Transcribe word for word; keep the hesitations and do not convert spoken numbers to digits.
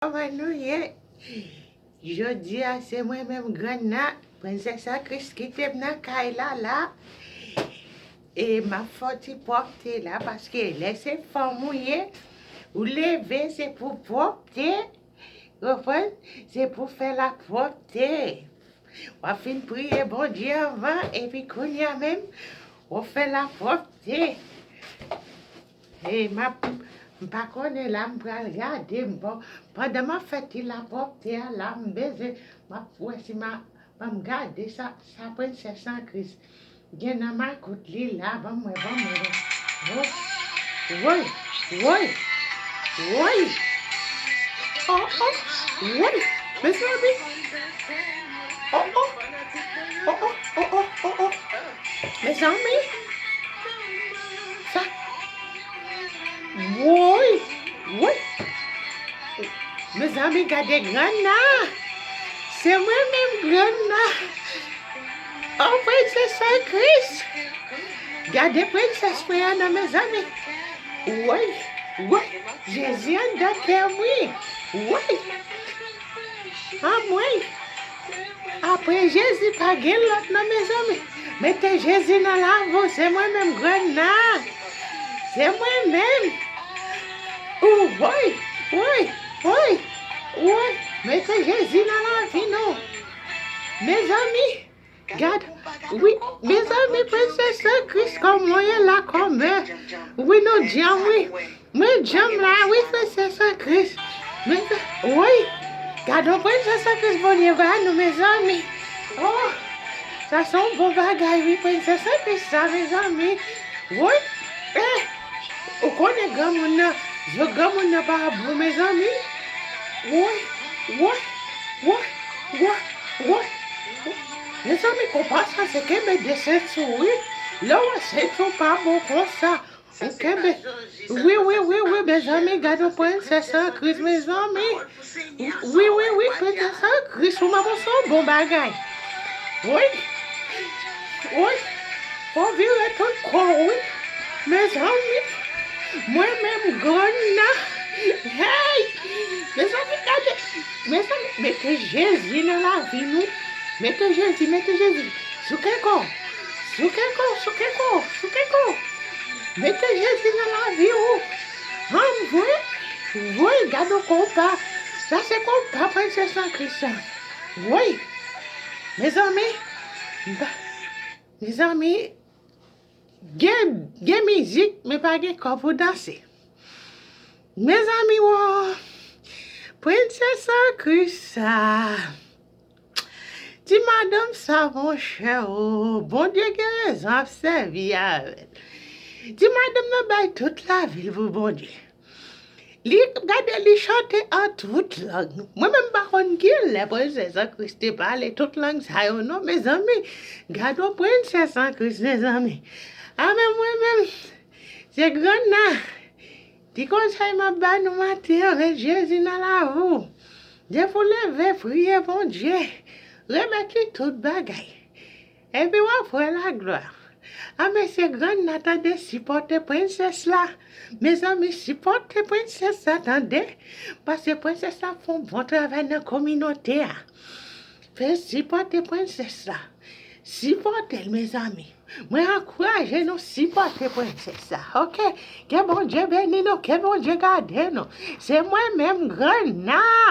Kòman nou ye? Jodi a, se mwen menm, Grann nan, Prensès San Kris kite m nan kay la la. E m ap fè ti pwòpte la, paske lè se fanm ou ye, ou leve, se pou pwòpte. Konprann? Se pou fè lapwòpte. W ap fin priye Bondye anvan, epi kounye a menm, w ap fè lapwòpte. E m ap, m pa konnen la, m pral gade. M bon, pandan m ap fè ti lapwòpte a la, m bezwen, m ap wè si m a, ban m gade sa, sa Prensès San Kris gen nan makout li la, ban m wè, ban m wè. Woy, woy, woy, woy. Oh, oh, woy, mezanmi. Oh, oh, oh, oh, oh, oh, oh, oh. Mezanmi. Sa. Woy, woy. Mezanmi, gade Grann nan. Se mwen menm, Grann nan. Oh, Prensès San Kris. Gade Prensès mwen an nan, mezanmi. Woy, woy. Jezi anndan kè m, wi. Woy. Anmwey. Apre Jezi, pa gen lòt non, mezanmi. Mete Jezi nan lavi w, se mwen menm, Grann nan. Se mwen menm. Ou, woy, woy, woy, woy. Mete Jezi nan lavi nou. Mezanmi, gad, wi, mezanmi, Prensès San Kris, kòman w ye la, kòman? Wi, nou djanm, wi. Mwen djanm la, wi, Prensès San Kris. Mezanmi, woy, gad yon Prensès San Kris Bondye ba nou, mezanmi. Oh, sa se yon bon bagay, wi, Prensès San Kris sa, mezanmi. Woy, eh, ou konnen granmoun nan, zye granmoun nan pa bon, mezanmi. Woy, woy, woy, woy, woy, woy. Mezanmi, konpa sa se kenbe de senti w, wi. Lè w wè senti w pa bon konsa, ou kenbe. Wi, wi, wi, wi, mezanmi, gad yon Prensès San Kris, mezanmi. Wi, wi, wi, Prensès San Kris, ou manman se yon bon bagay. Wi, wi, fò w vire tout kò w, wi. Mezanmi, mwen menm, Grann nan. Hey! Mezanmi, gade. Mezanmi, mete Jezi nan lavi nou. Mete Jezi, mete Jezi. Souke kò w. Souke kò w, souke kò w, souke kò w. Mete Jezi nan lavi w. Anmwey, woy, gade yon konpa. Sa se konpa Prensès San Kris sa. Woy. Mezanmi, m pa, mezanmi, gen, gen mizik, men pa gen kò pou danse. Mezanmi, wo, Prensès San Kris sa. Ti madanm sa, monchè, o, Bondye gen rezon ap sèvi avè l. Ti madanm nan bay tout lavi l pou Bondye. Li, gade, li chante an tout lang. Mwen menm, m pa konn ki lè Prensès San Kris te pale tout lang sa yo, non, mezanmi. Gade yon Prensès San Kris, mezanmi. A, men mwen menm, se Grann nan. Ti konsèy m ap ba nou maten an, met Jezi nan lavi w. Depi w leve, priye Bondye. Remèt li tout bagay. Epi w ap wè laglwa. A, mesye, Grann nan, tande, sipòte prensès la. Mezanmi, sipòte prensès la, tande. Paske prensès la ap fè yon bon travay nan kominote a. Fè sipòte prensès la. Sipòte l, mezanmi. Mwen ankouraje nou sipòte prensès la, oke? Ke Bondye beni nou, ke Bondye gade nou. Se mwen menm, Grann nan.